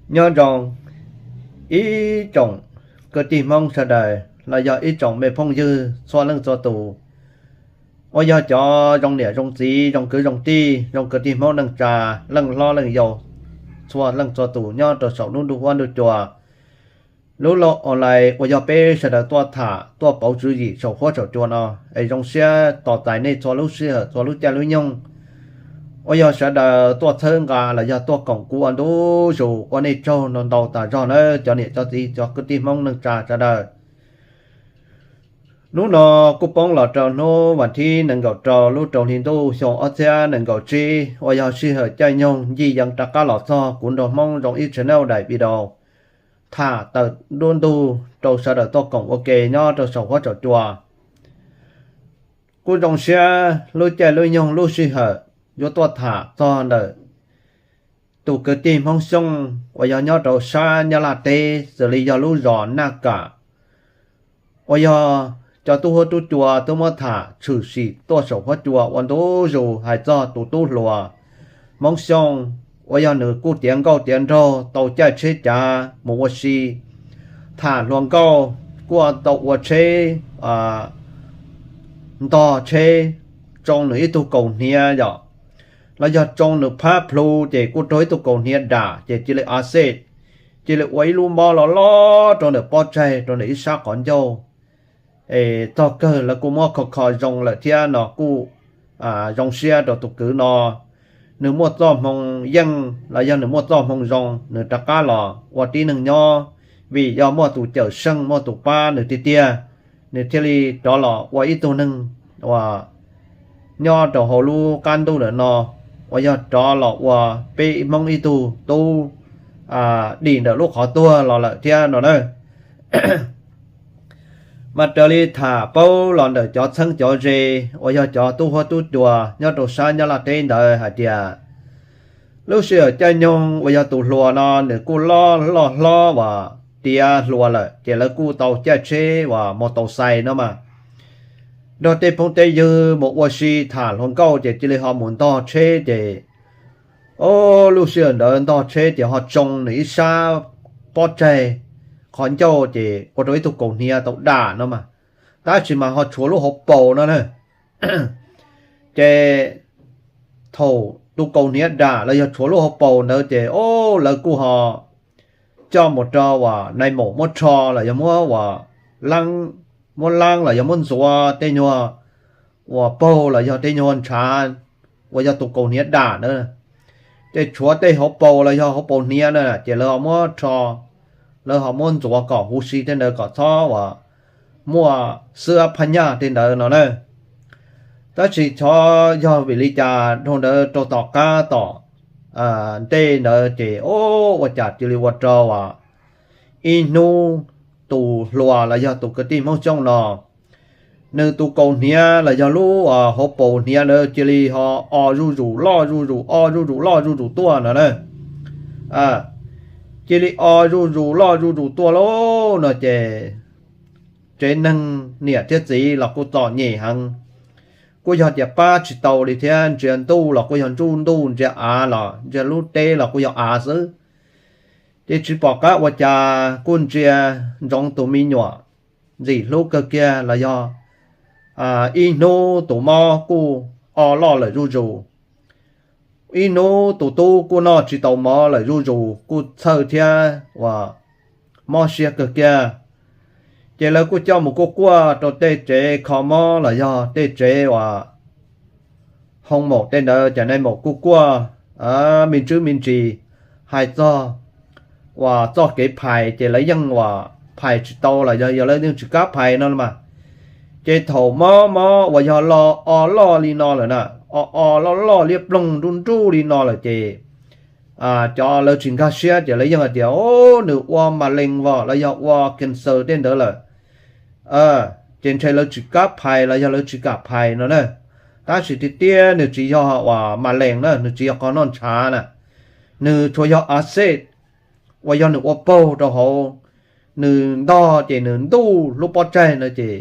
Nyob zoo ib tsoom kwv tij Hmoob sawv daws los yog ib tsoom me phooj ywg txhua leej txhua tus, uas yog cov zoo niam zoo txiv, zoo kwv zoo tij, zoo kwv tij Hmoob neej tsa, leej hlob leej yau, txhua leej txhua tus nyob rau saum lub ntuj huab ntuj cua. Lub laj online uas yog peb sawv daws tuaj tham tuaj pauv tswv yim saum huab saum cua no, es zoo siab tos txais nej txhua lub sij hawm txhua lub caij lub nyoog uas yog sawv daws tuaj txhawb nqa los yog tuaj koom kuv ua ntu zus, ua nej tsaug ntau ntau tas zog nawb cov niam cov txiv cov kwv tij Hmoob neej tsa sawv daws. Hnub no kuj poob los rau hnub vas thib nees nkaum rau lub rau hli ntuj xyoo ob txhiab nees nkaum tsib uas yog sij hawm caij nyoog ncig yees rov qab los txog kuv nrog Hmoob zoo ib channel daim video tham tawm duab ntug rau sawv daws tuaj koom ua ke nyob rau saum huab saum cua. Kuj zoo siab lub caij lub nyoog lub sij hawm yuav tuaj tham txog ntawm tus kwv tij Hmoob Xyooj uas yog nyob rau sab Nyab Laj teb, xws li yog lub zos Naj Kam, uas yog cov tub huab tub cua twb muab tham tshwm sim tuaj saum huab cua ua ntu zus hais txog tus tub hluas Hmoob Xyooj uas yog nws kuj tiav nkauj tiav nraug tau caij tsheb cav mus ua si, tham hluas nkauj, kuj tau ua tsheb, ntog tsheb, tsoo nws ib tug kaus hniav yom, los yog tsoo nws phab plhu ces kuj raug ib tug kaus hniav dam ces cia li a xej, cia li ua ib lub mob loj loj rau ntawm pob tsaig rau ntawm ib sab qhov ncauj. Es txog kawg lawv kuj muab kho kho zoo lawm thiab no kuj zoo siab rau tus kwv no. Nws muaj txoj hmoo yeej los yog nws muaj txoj hmoo zoo, nws rov qab los ua tib neeg nyob, vim yog muaj tus cawm seej muaj tus pab nws tiag tiag. Nws thiaj li rov los ua ib tug neeg uas nyob rau hauv lub qab ntuj ntawm no, uas yog rov los ua peb Hmoob ib tug tub dim ntawm lub qhov tuag los lawm thiab no na. Mas raws li tham paub los ntawm cov txheeb cov ze uas yog cov tub huab tub cua nyob rau sab Nyab Laj teb ntawd hais tias lub sij hawm caij nyoog uas yog tus hluas no nws kuj loj loj hlob uas tiav hluas lawm ces lawv kuj tau caij tsheb uas mus tau xais no mas, nrog tej phooj tej ywg mus ua si tham hluas nkauj ces cia li ho mus ntog tsheb ces, o, lub sij hawm ntawd ntog tsheb ces ho tsoo nws ib sab pob tsaig qhov ncauj ces ua rau ib tug kaus hniav tau dam no mas, tab sis mas ho tshuav lub hauv paus no na. Ces thaum tus kaus hniav dam los yog tshuav lub hauv paus ntawd ces, o, lawv kuj ho coj mus rau uas nai maum muab rho los yog muab uas, muab laab los yog muab ntxuav tej nyuag uas paug los yog tej nyuag ntshav uas yog tus kaus hniav dam na. Ces tshuav tej hauv paus los yog hauv paus hniav na ces lawv ho muab rho, lawv ho muab ntxuav kom huv si tej ntawd kom txhob uas muaj xwb phaj nyaj tej ntawd no na. Tab sis xyov yog vim li cas dhau ntawd rau tom qab tom ntej ntawd ces, o, ua cas cia li ua rau uas ib hnub tus hluas los yog tus kwv tij Hmoob Xyooj no, nws tus kaus hniav los yog lub hauv paus hniav ntawd cia li ho o zuj zus loj zuj zus, o zuj zus loj zuj zus tuaj no na. Cia li o zuj zus loj zuj zus tuaj lauj no ces tsev neeg niam thiab txiv los kuj txom nyem heev. Kuj yog tias pab tsis tau li thiab, ntsia ntuj los kuj yog ntuj, ntsia av los ntsia lub teb los kuj yog av xwb. Ces tsis pom qab ua cas kuj ntsia ntsoov tus me nyuam ntxim hlub kawg kiag los yog ib hnub tus mob kuj o loj lawm zuj zus. Ib hnub tus tub kuj noj tsis tau mov lawm zuj zus, kuj txhawj thiab uas mob siab kawg kiag. Ces lawv kuj coj mus kuaj kuaj rau tej tsev kho mob los yog tej tsev uas hoo maum tej ntawd, ces nai maum kuj kuaj me ntsis me ntsis hais txog uas txoj kev phais ces lawv yeej uas phais tsis tau los yog lawv yeej tsis kam phais no mas. Ces thaum mob mob uas yog los o loj li no lawm na, o o loj loj liab ploog nruj nruj li no lawm ces cov lawv tsis nkag siab ces lawv yeej hais tias, o, nws ua mas lees vos los yog ua cancer tej ntawd lawm. Ces ntshe lawv tsis kam phais los yog lawv tsis kam phais no na. Tab sis tiag tiag nws tsis yog uas mas lees na, nws tsis yog qhov noj ntshav na, nws tsuas yog a xej uas yog nws ua paug rau hauv, nws ntog ces nws ntuj lub pob tsaig no ces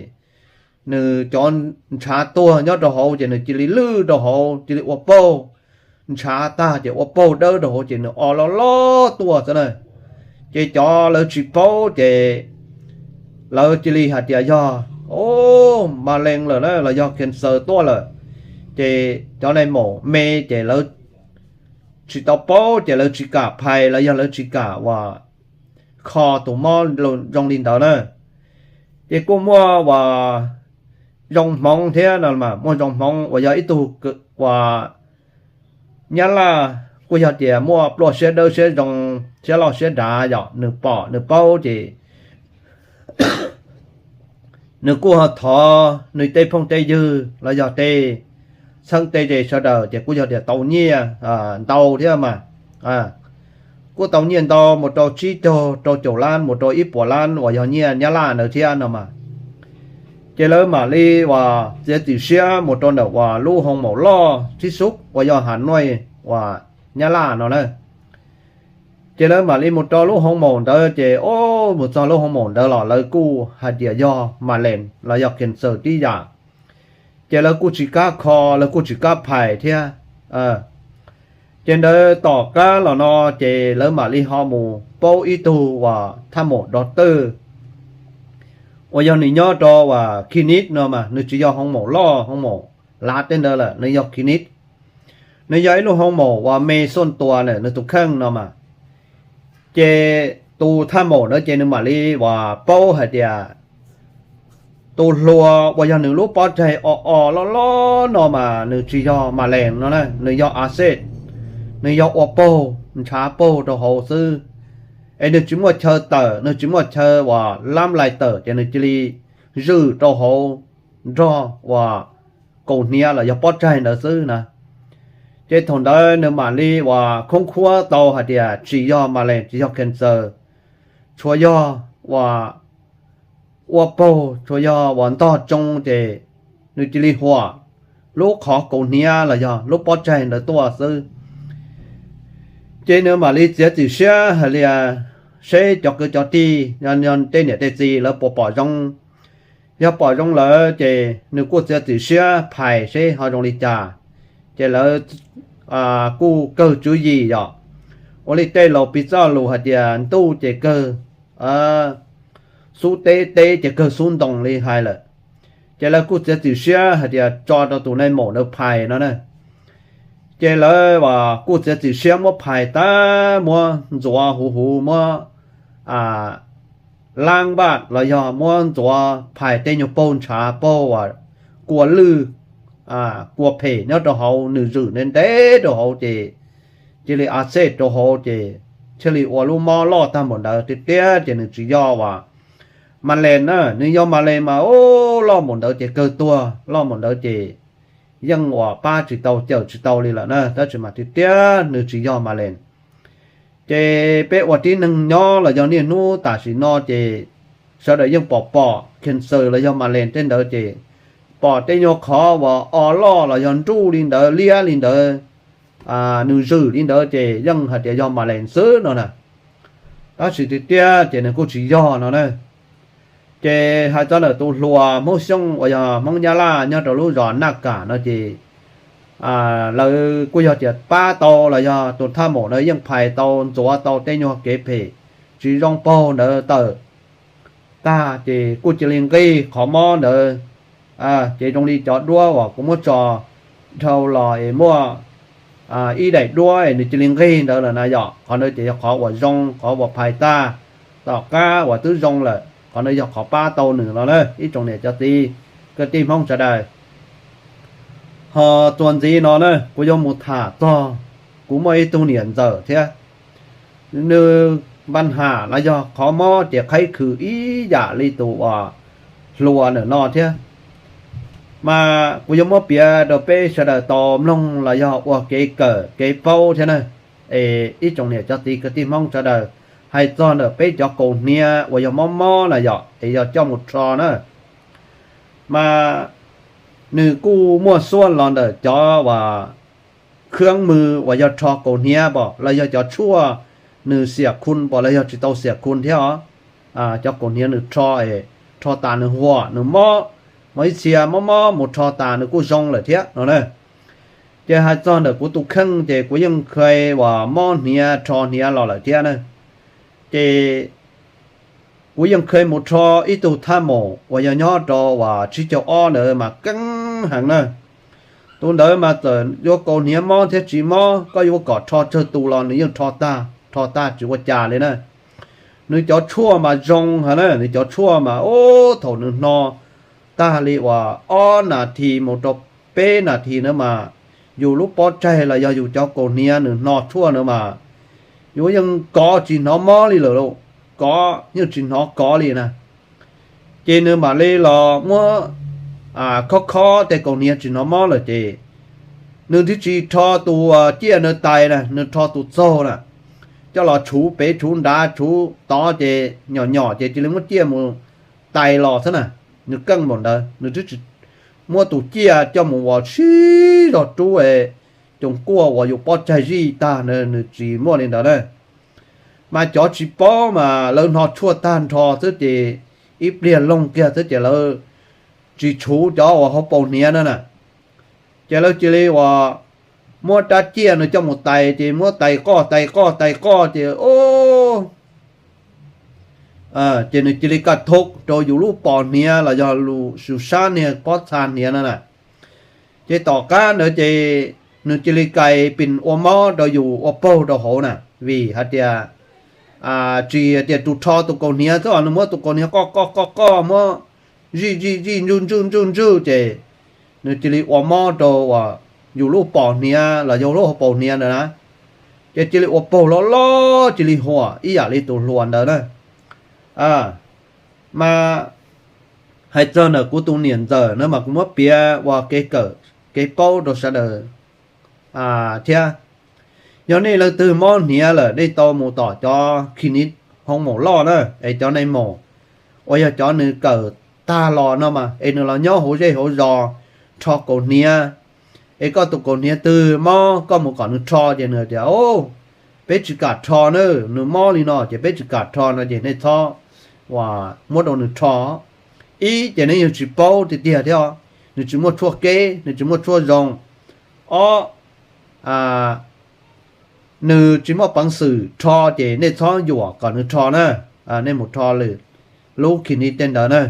nws cov ntshav tuag nyob rau hauv ces nws cia li lwj rau hauv, cia li ua paug, ntshav tag ces ua paug dawb rau hauv ces nws o loj loj tuaj xwb na. Ces cov lawv tsis paub ces lawv cia li hais tias yog, o, ma lees lawm na, los yog cancer tuaj lawm. Ces cov nais maum me ces lawv tsis tau paub ces lawv tsis kam phais los yog lawv tsis kam uas kho tus mob zoo li ntawd na. Ces kuj muaj uas zoo hmoov thiab no mas, muaj zoo hmoov uas yog ib tug uas Nyab Laj, kuj yog tias muaj pluaj siab dawb siab zoo, siab loj siab dav yom, nws pom nws paub ces nws kuj ho thov nws tej phooj tej ywg los yog tej txheeb tej ze sawv daws ces kuj yog tias tau nyiaj ntau thiab mas. Kuj tau nyiaj ntau, mus rau tsib caug rau caum lab, mus rau ib puas lab uas yog nyiaj Nyab Laj ntawd thiab no mas. Ces lawv mam li uas txiav txim siab mus rau ntawm uas lub hoo maum loj tib sub uas yog Hav Nuj uas Nyab Laj no na. Ces lawv mam li mus rau lub hoo maum ntawd ces, o, mus txog lub hoo maum ntawd los lawv kuj hais tias yog ma lees los yog cancer tib yam. Ces lawv kuj tsis kam kho, lawv kuj tsis kam phais thiab. Ces ntawd tom qab los no ces lawv mam li ho mus paub ib tug uas thaj maum dov twj uas yog nws nyob rau uas Khiv Nib no mas, nws tsis yog hoo maum loj hoo maum lav tej ntawd lawm, nws yog Khiv Nib. Nws yog ib lub hoo maum uas me xuaj tuas na, nws tus kheej no mas. Ces tus thaj maum ntawd ces nws mam li uas paub hais tias tus hluas uas yog nws lub pob tsaig o o loj loj no mas nws tsis yog ma lees no na, nws yog a xej, nws yog ua paug, ntshav paug rau hauv xwb. Es nws tsis muaj chaw tawm, nws tsis muaj chaw uas lab lais tawm ces nws cia li zwm rau hauv nrog uas kaus hniav los yog pob tsaig ntawd xwb na. Ces thaum ntawd nws mam li uas khoob khuab tau hais tias tsis yog ma lees, tsis yog cancer, tsuas yog uas ua paug, tsuas yog uas ntog tsoo ces nws cia li huam lub qhov kaus hniav los yog lub pob tsaig ntawd tuaj xwb. Ces nws mam li txiav txim siab hais tias seb cov kwv cov tij, tej niam tej txiv lawv puas pom zoo. Yog pom zoo lawm ces nws kuj txiav txim siab phais seb ho zoo li cas. Ces lawv kuj kawg tswv yim yom, ua li tej laus piv txoj lus hais tias ntuj ces kawg xub teb, teb ces kawg xub ntoo li hais lawm. Ces lawv kuj txiav txim siab hais tias tso rau tus nais maum ntawd phais no na. Ces lawv kuj txiav txim siab muab phais tag, muab ntxuav huv huv, muab laab vaj los yog muab ntxuav phais tej nyuag paug ntshav, paug uas kua lwj, kua phem nyob rau hauv, nws zwm ntev ntev rau hauv ces cia li a xej rau hauv ces thiaj li ua lub mob loj tag npaum ntawd tiag tiag. Ces nws tsis yog uas ma lees na, nws yog ma lees mas loj npaum ntawd ces kawg tuag, loj npaum ntawd ces yeej uas pab tsis tau cawm tsis tau li lawm na, tab sis mas tiag tiag nws tsis yog ma lees. Ces peb ua tib neeg nyob los yog niaj hnub tam sim no ces sawv daws yeej pom pom cancer los yog ma lees tej ntawd ces pom tej nyuag qhov uas o loj los yog nruj li ntawd, liab li ntawd, nws zwm li ntawd ces yeej hais tias yog ma lees xwb no na. Tab sis tiag tiag ces nws kuj tsis yog no na. Ces hais txog ntawm tus hluas Hmoob Xyooj uas yog Hmoob Nyab Laj nyob rau lub zos Naj Kam no ces lawv kuj yog tias pab tau los yog tus thaj maum ntawd yeej phais tau ntxuav tau tej nyuag kev phem tsis zoo paug ntawd tawm tag ces kuj cia li nqig qhov mob ntawd. Ces zoo li cov duab uas kuv muab tso dhau los es muaj ib daim duab es nws cia li nqig ntawd lawm na yom, qhov ntawd ces yog qhov uas zoo, qhov uas phais tag tom qab uas twb zoo lawm, qhov ntawd yog qhov pab tau nws no na ib tsoom niam cov txiv kwv tij Hmoob sawv daws. Ho txuas ntxiv no na kuv yuav mus tham txog kuv muaj ib tug niam ntxawm thiab, nws npaj ham los yog qhov mob ces qhaib khwm ib yam li tus uas hluas ntawm no thiab. Mas kuv yuav muab piav rau peb sawv daws tau mloog los yog ua kev kawm kev paub thiab na. Es ib tsoom niam cov txiv kwv tij Hmoob sawv daws, hais txog ntawm peb cov kaus hniav uas yog mob mob na yom, es yog coj mus rho na, mas nws kuj muaj xuaj los ntawm cov uas khab mws uas yog rho kaus hniav pom los yog cov tshuaj nws xiam khu pom los yog tsis tau xiam khu thiab os. Cov kaus hniav nws rho, rho tas nws huam nws mob, mas ib txhia mob mob mus rho tas nws kuj zoo lawm thiab no na. Ces hais txog ntawm kuv tus kheej ces kuv yeej kha uas mob hniav rho hniav los lawm thiab na. Ces kuv yeej kheev mus rho ib tug thaj maum uas yog nyob rau uas tsib caug ob ntawd mas keeb heev na. Tus ntawd mas txawm yuav kaus hniav mob thiab tsis mob, koj yuav kom rho tsawg tus los nws yeej rho tag, rho tag tsis ua cas li na. Nws cov tshuaj mas zoo heev na, nws cov tshuaj mas ub, thaum nws hno tag li uas ob nas this mus rau peb nas this na mas yus lub pob tsaig los yog yus cov kaus hniav nws hno tshuaj na mas yus yeej kov tsis hnov mob li lawm lauj, kov yeej tsis hnov kov li na. Ces nws mam li los muab khob khob tej kaus hniav tsis hnov mob lawm ces nws twb tsis rho tus ciaj nws tais na, nws rho tus txaug na, coj los tshuv pem tshuv nrad tshuv tod ces nyom nyom ces cia li muab ciaj mus tais los xwb na. Nws keej npaum ntawd nws twb tsis muab tus ciaj coj mus ua sib zog rub coos kuaj uas yus pob tsaig zij tag na, nws tsis muaj li ntawd na. Mas cov tsis paub mas lawv hno tshuaj tag nrho xwb ces ib pliag loog kiag xwb ces lawv tsis tshuv cov uas hauv paus hniav na na. Ces lawv cia li uas muab rab ciaj nws coj mus tais ces muab tais qoj tais qoj tais qoj ces o ces nws cia li kaj thoob rau yus lub pos hniav los yog yus sab niag pob txha hniav na na. Ces tom qab ntawd ces nws cia li kais pis ua mob rau yus ua paug rau hauv na, vim hais tias tsis tias tus rho tus kaus hniav xwb os, nws muab tus kaus hniav qoj qoj qoj qoj muab zij zij zij ntswj ntswj ntswj ntswj ces nws cia li ua mob rau uas yus lub pos hniav los yog lub hauv paus hniav ntawd na. Ces cia li ua paug loj loj cia li huam ib yam li tus hluas ntawd na. Mas hais txog ntawm kuv tus niam ntxawm na mas kuv muab piav ua kev kawm kev paub rau sawv daws thiab. Yog nej leej twg mob hniav lawm nej tau mus tom cov khi niv hoo maum loj na, es cov neeg maum uas yog cov nws kawm tag los no mas es nws los nyob hauv zej hauv zos rho kaus hniav, es koj tus kaus hniav twg mob koj mus kom nws rho ces nws tias, peb tsis kam rho na, nws mob li no ces peb tsis kam rho no ces nej txhob uas muab rau nws rho. Ib ces nws yeej tsis paub tiag tiag thiab, nws tsis muaj tshuaj keb, nws tsis muaj tshuaj zoo. Ob, nws tsis muaj peev xwm rho ces nej txhob yuam kom nws rho na, nej mus rho lwm lub khi niv tej ntawd na.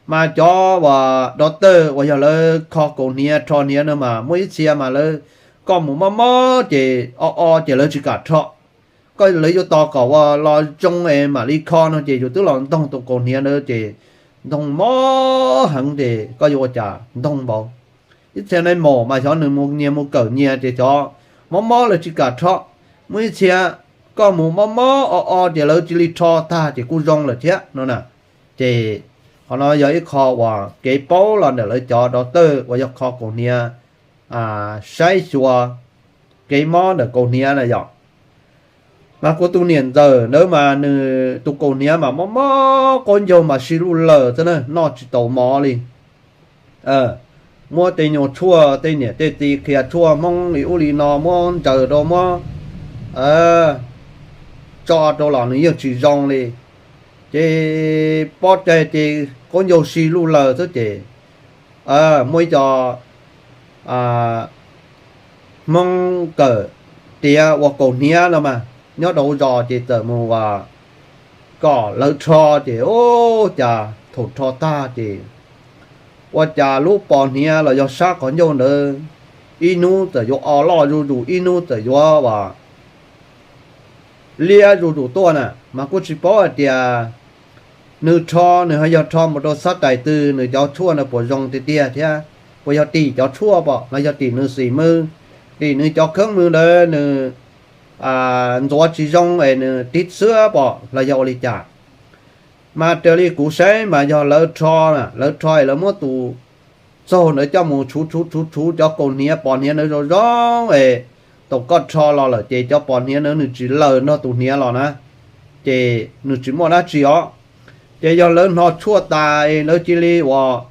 Mas cov uas doctor uas yog lawv kho kaus hniav rho hniav no mas muaj ib txhia mas lawv, koj mus mob mob ces o o ces lawv tsis kam rho. Koj lawv yuav tos kom uas los zoo es mam li kho no ces yus twb los ntoog tus kaus hniav ntawd ces ntoog mob heev ces koj yuav ua cas ntoog npaum. Ib txhia neeg maum mas xyov nws mus nyias mus kawm nyias ces xyov mob mob lawv tsis kam rho. Muaj ib txhia koj mus mob mob o o ces lawv cia li rho tag ces kuj zoo lawm thiab no na. Ces qhov no yog ib qho uas kev paub los ntawm lawv cov doctor uas yog kho kaus hniav saib xyuas kev mob ntawm kaus hniav na yom. Mas kuv tus niam ntxawm ntawd mas nws tus kaus hniav mas mob mob qaub ncaug mas si luj laws xwb na, noj tsis tau mov li. Muab tej nyuag tshuaj tej niam tej txiv qhia tshuaj Hmoob li ub li no muab ntsaws rau muab tso rau los nws yeej tsis zoo li. Ces pob tsaig ces qaub ncaug si luj laws xwb ces muaj ib co Hmoob kawm tiav ua kaus hniav no mas nyob rau hauv zos ces txawm mus kom lawv rho ces ua cas thaum rho tag ces ua cas lub pos hniav los yog sab qhov ncauj ntawd ib hnub txawm yuav o loj zuj zus, ib hnub txawm yuav uas liab zuj zus tuaj na. Mas kuj tsis paub hais tias nws rho, nws ho yog rho mus rau xab tais twg, nws cov tshuaj na puas zoo tiag tiag thiab, puas yog tim cov tshuaj pom los yog tim nws xim mw, tim nws cov kheeb mw ntawd nws ntxuav tsis zoo es nws tiv xwab pom los yog ua li cas. Mas raws li kuv saib mas yog lawv rho, lawv rho es lawv muab tus txaug ntawd coj mus tshuv tshuv tshuv tshuv cov kaus hniav pos hniav ntawd zoo zoo es thaum koj rho los lawm ces cov pos hniav ntawd nws tsis laws nrog tus hniav los na, ces nws tsis muaj dab tsi os. Ces yog lawv hno tshuaj tas lawv cia li uas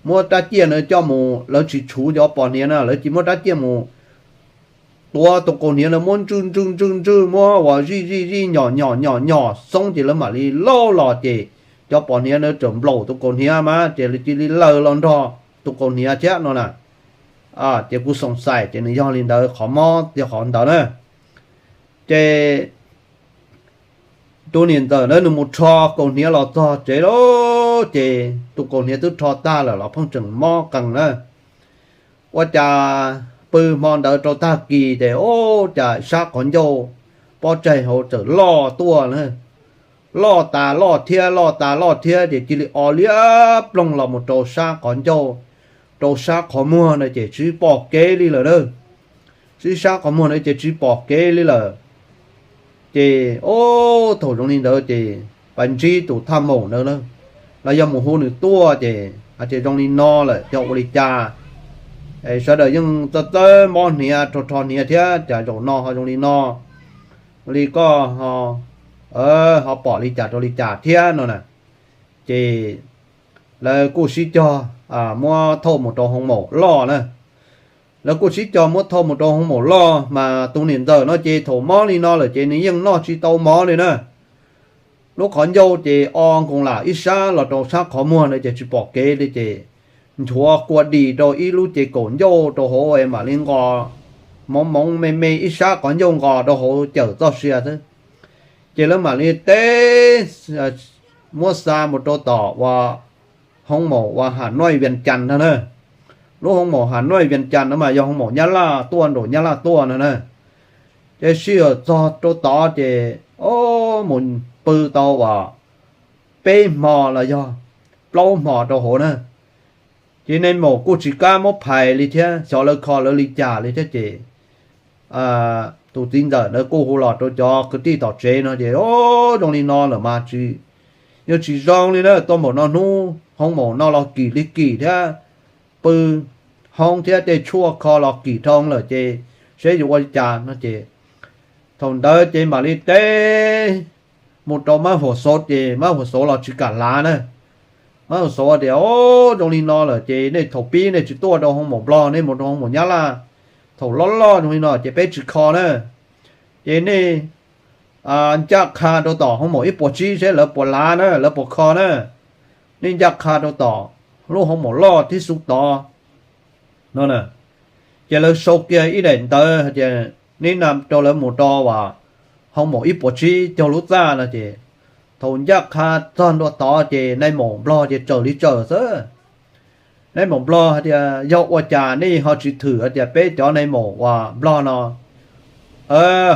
muab rab ciaj ntawd coj mus, lawv tsis tshuv cov pos hniav na, lawv cia muab rab ciaj mus tuav tus kaus hniav ntawd muab ntswj ntswj ntswj ntswj muab uas zij zij zij nyom nyom nyom nyom xoob ces lawv mam li lauj los ces cov pos hniav ntawd txawm nplaum tus kaus hniav mas ces lawv cia li laws los nrog tus kaus hniav thiab no na. Ces kuv xoom xais ces nws yog li ntawd, qhov mob yog qhov ntawd na. Ces Tus niam ntxawm ntawd nws mus rho kaus hniav los txog tsev lawm ces tus kaus hniav twb rho tag lawm los pheej tseem mob qees na. Ua cas pw hmo ntawd rau tag kis ces ua cas sab qhov ncauj pob tsaig hauv txawm loj tuaj na. Loj tas loj thiab loj tas loj thiab ces cia li o liab ploog los mus rau sab qhov ncauj, rau sab qhov muag na ces tsis pom kev li lawm na. Sib sab qhov muag na ces tsis pom kev li lawm. Ces ub, thaum zoo li ntawd ces pab ntsib tus thaj maum ntawd lawm, los yog mus hu nws tuaj ces hais tias zoo li no lawm yog ua li cas, sawv daws yeej txawj txawj mob hniav rho rho hniav thiab cas zaum no ho zoo li no, li koj ho pom li cas rau li cas thiab no na. Ces lawv kuj sib cog muab thauj mus rau hoo maum loj na. Lawv kuj sib cog muab thauj mus rau hoo maum loj mas tus niam ntxawm no ces thaum mob li no lawm ces nws yeej noj tsis tau mov li na. Lub qhov ncauj ces o nkoos lam ib sab los rau sab qhov muag na ces tsis pom kev li ces nchuav kua dis rau ib lub ces kaum ncauj rau hauv mam li nqos, moov moov me me ib sab qhov ncauj nqos rau hauv cawm txoj sia xwb. Ces lawv mam li teb muab xa mus rau tom uas hoo maum uas Hà Nội Vientiane no na. Lub hoo maum Hà Nội Vientiane no mas yog hoo maum Nyab Laj tuaj nraum Nyab Laj tuaj no na. Ces sij hawm txog rau tod ces o mus pw tau uas peb hmo los yog plaub hmo rau hauv na. Ces nais maum kuj tsis kam muab phais li thiab xyov lawv kho lawv li cas li thiab ces tus txiv ntxawm ntawd kuj hu los rau cov kwv tij tom tsev no ces o zoo li no lawm mas tsis, yuav tsis zoo li na, tuaj npaum no hnub hoo maum no los kim li kim thiab, pw hoob thiab tej tshuaj kho los kim dhau lawm ces seb yuav ua li cas no ces thaum ntawd ces mam li teb mus rau mab huas xauv ces mab huas xauv los tsis kam lav na. Mab huas xauv tias o zoo li no lawm ces nej thaum pib nej tsis tuaj rau hoo maum Nplog, nej mus rau hoo maum Nyab Laj, thaum loj loj zoo li no ces peb tsis kho na. Ces nej ncaj qha rau tom hoo maum ib puas tsib seb lawv puas lav na, lawv puas kho na. Nej ncaj qha rau tom lub hoo maum loj tib xub tod no na. Ces lawv sau kiag ib daim ntawv hais tias nej nam rau lawv mus rau uas hoo maum ib puas tsib caug lub txaj no ces thaum ncaj qha txog ntua tod ces nais maum Nplog ces tsaws li tsaws xwb. Nais maum Nplog hais tias yog ua cas nej ho tsis thwm hais tias peb cov nais maum uas Nplog no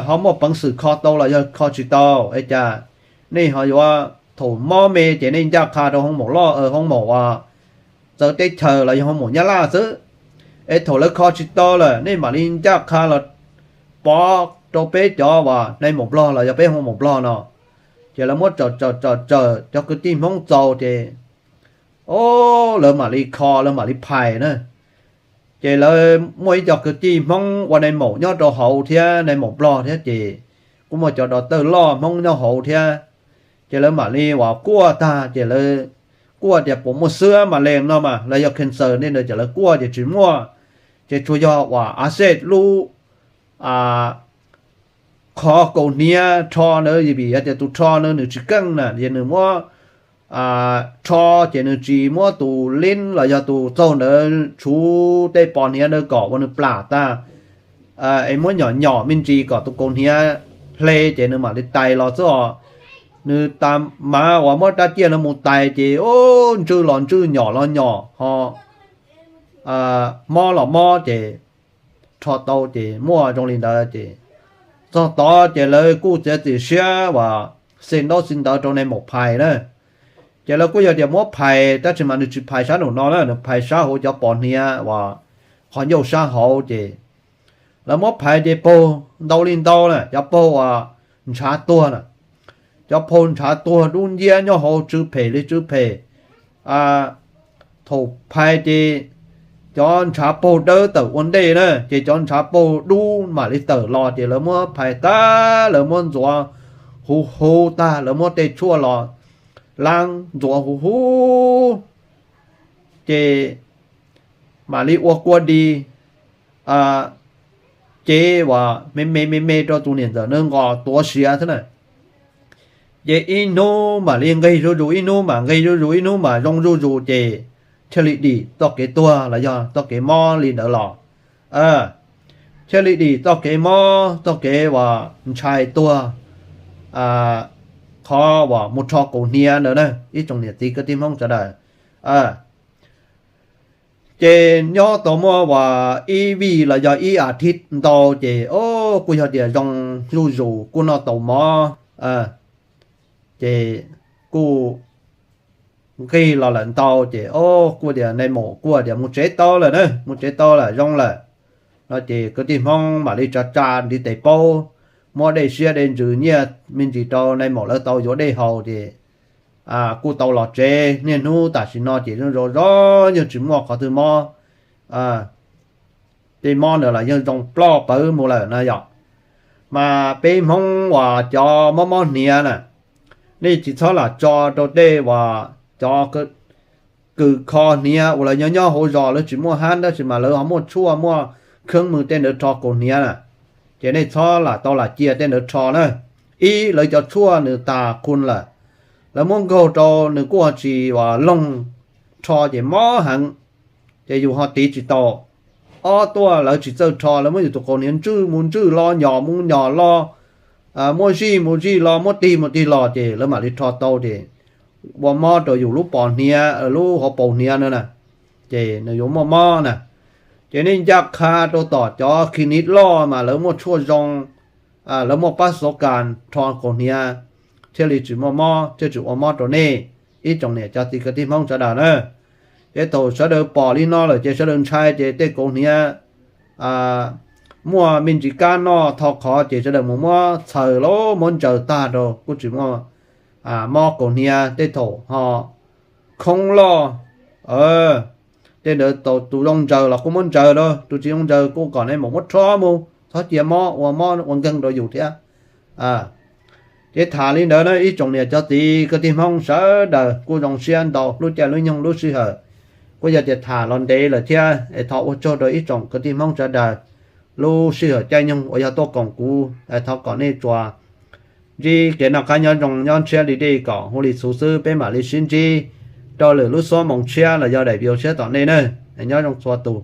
ho muaj peev xwm kho tau los yog kho tsis tau es cas nej ho yuav thaum mob me ces nej ncaj qha rau hoo maum loj, hoo maum uas txawv teb chaws los yog hoo maum Nyab Laj xwb. Es thaum lawv kho tsis tau lawm nej mam li ncaj qha los pov rau peb cov uas nais maum Nplog los yog peb hoo maum Nplog no. Ces lawv muab tsaws tsaws tsaws tsaws cov kwv tij Hmoob txaus ces o lawv mam li kho, lawv mam li phais na. Ces lawv muaj ib co kwv tij Hmoob ua nais maum nyob rau hauv thiab nais maum Nplog thiab ces kuj muaj cov dov tawj loj Hmoob nyob hauv thiab. Ces lawv mam li uas kuaj tag ces lawv kuaj tias puas muaj xwb mas lees no mas los yog cancer ne no ces lawv kuaj ces tsis muaj. Ces tsuas yog uas a xej lub qhov kaus hniav rho ntawd, vim yog tias tus rho ntawd nws tsis keej na, ces nws muab rho ces nws tsis muab tus lib los yog tus txaug ntawd tshuv tej pos hniav ntawd kom ua nws plam tag, es muab nyom nyom me ntsis kom tus kaus hniav hle ces nws mam li tais los xwb os. Nws tas mas uas muab rab ciaj no mus tais ces ntswj los ntswj nyom los nyom ho mob los mob ces rho tau ces muaj zoo li ntawd ces txog tod ces lawv kuj txiav txim siab uas xi ntaub xi ntawv rau nais maum phais na. Ces lawv kuj yog tias muab phais tab sis mas nws tsis phais sab nraum no na, nws phais sab hauv cov pos hniav uas qhov ncauj sab hauv ces lawv muab phais ces paug ntau li ntau na, cov paug uas ntshav tuag na, cov paug ntshav tuag dub nciab nyob hauv tsw phem li tsw phem. Thaum phais ces cov ntshav paug dawb tawm ua ntej na, ces cov ntshav paug dub mam li tawm los ces lawv muab phais tag lawv muab ntxuav huv huv tag lawv muab tej tshuaj los laab ntxuav huv huv ces mam li ua kua dis cev uas me me me me rau tus niam ntxawm na nqos tuav siav xwb na. Ces ib hnub mam li nqig zuj zus, ib hnub mam nqig zuj zus, ib hnub mam zoo zuj zus ces thiaj li dim txoj kev tuag los yog txoj kev mob li ntawd los. Thiaj li dim txoj kev mob, txoj kev uas ntshai tuag qhov uas mus rho kaus hniav ntawd na ib tsoom niam txiv kwv tij Hmoob sawv daws. Ces nyob tau muaj uas ib vij los yog ib as thiv ntau ces o, kuj yog tias zoo zuj zus kuj noj tau mov, ces kuj nqig los lawm ntau ces o, kuj tias nais maum kuj tias mus tsev tau lawm na, mus tsev tau lawm zoo lawm no ces kwv tij Hmoob mam li tsa tsa ntiv tes paub, muab dej siab dej ntsws nyiaj me ntsis rau nais maum lawv tau yuav dej haus ces kuj tau los tsev. Niaj hnub tam sim no ces zoo zoo zog yeej tsis muaj qhov twg mob, tej mob ntawd los yeej zoo ploj pawv mus lawm na yom. Mas peb Hmoob uas cov mob mob hniav na, nej tsis txhob lam tso rau tej uas cov kws kho hniav uas lawv nyob nyob hauv zos, lawv tsis muaj hab tab sis mas lawv ho muaj tshuaj muaj kheeb mws tej ntawd rho kaus hniav na, ces nej txhob lam tau lam cia tej ntawd rho na. Ib, lawv cov tshuaj nws tas qhus lawm, lawv muab nkaug rau nws kuj ho tsis uas loog, rho ces mob heev, ces yus ho tiv tsis tau. Ob tuaj lawv tsis txawj rho, lawv muab yus tus kaus hniav ntswj mus ntswj los, nyom mus nyom los, muab zij mus zij los, muab tig mus tig los ces lawv mam li rho tau ces ua mob rau yus lub pos hniav, lub hauv paus hniav na, ces nws yuav muaj mob na. Ces nej ncaj qha rau tom cov clinic loj mas lawv muaj tshuaj zoo, lawv muaj pab xov kas rho kaus hniav thiaj li tsis muaj mob, thiaj tsis ua mob rau nej ib tsoom niam cov txiv kwv tij Hmoob sawv daws na. Ces thaum sawv daws pom li no lawm ces sawv daws ntshai ces tej kaus hniav muaj me ntsis kab noj tho qhov ces sawv daws mus muab txhaws los muab ntsaws tag rau kuj tsis muaj mob kaus hniav. Tej thaum ho khoob loj, tej ntawd tau tus zoo ntsaws los kuj muab ntsaws lawm, tus tsis zoo ntsaws kuj kom nais maum muab rho mus, txhob cia mob ua mob ua nkeeg rau yus thiab. Ces tham li ntawd na ib tsoom niam cov txiv kwv tij Hmoob sawv daws kuj zoo siab ntau, lub caij lub nyoog lub sij hawm kuj yog tias tham los ntev lawm thiab es thov ua tsaug rau ib tsoom kwv tij Hmoob sawv daws lub sij hawm caij nyoog uas yog tuaj koom kuv. Thov kom nej tsuas ntsib kev noj qab nyob zoo nyob ntshiab li dej kom hu li txhuv xwb, peb mam li sib ntsib rau lwm lub xuab moos tshiab los yog daim video tshiab tom ntej na. Nyob zoo txhua tus.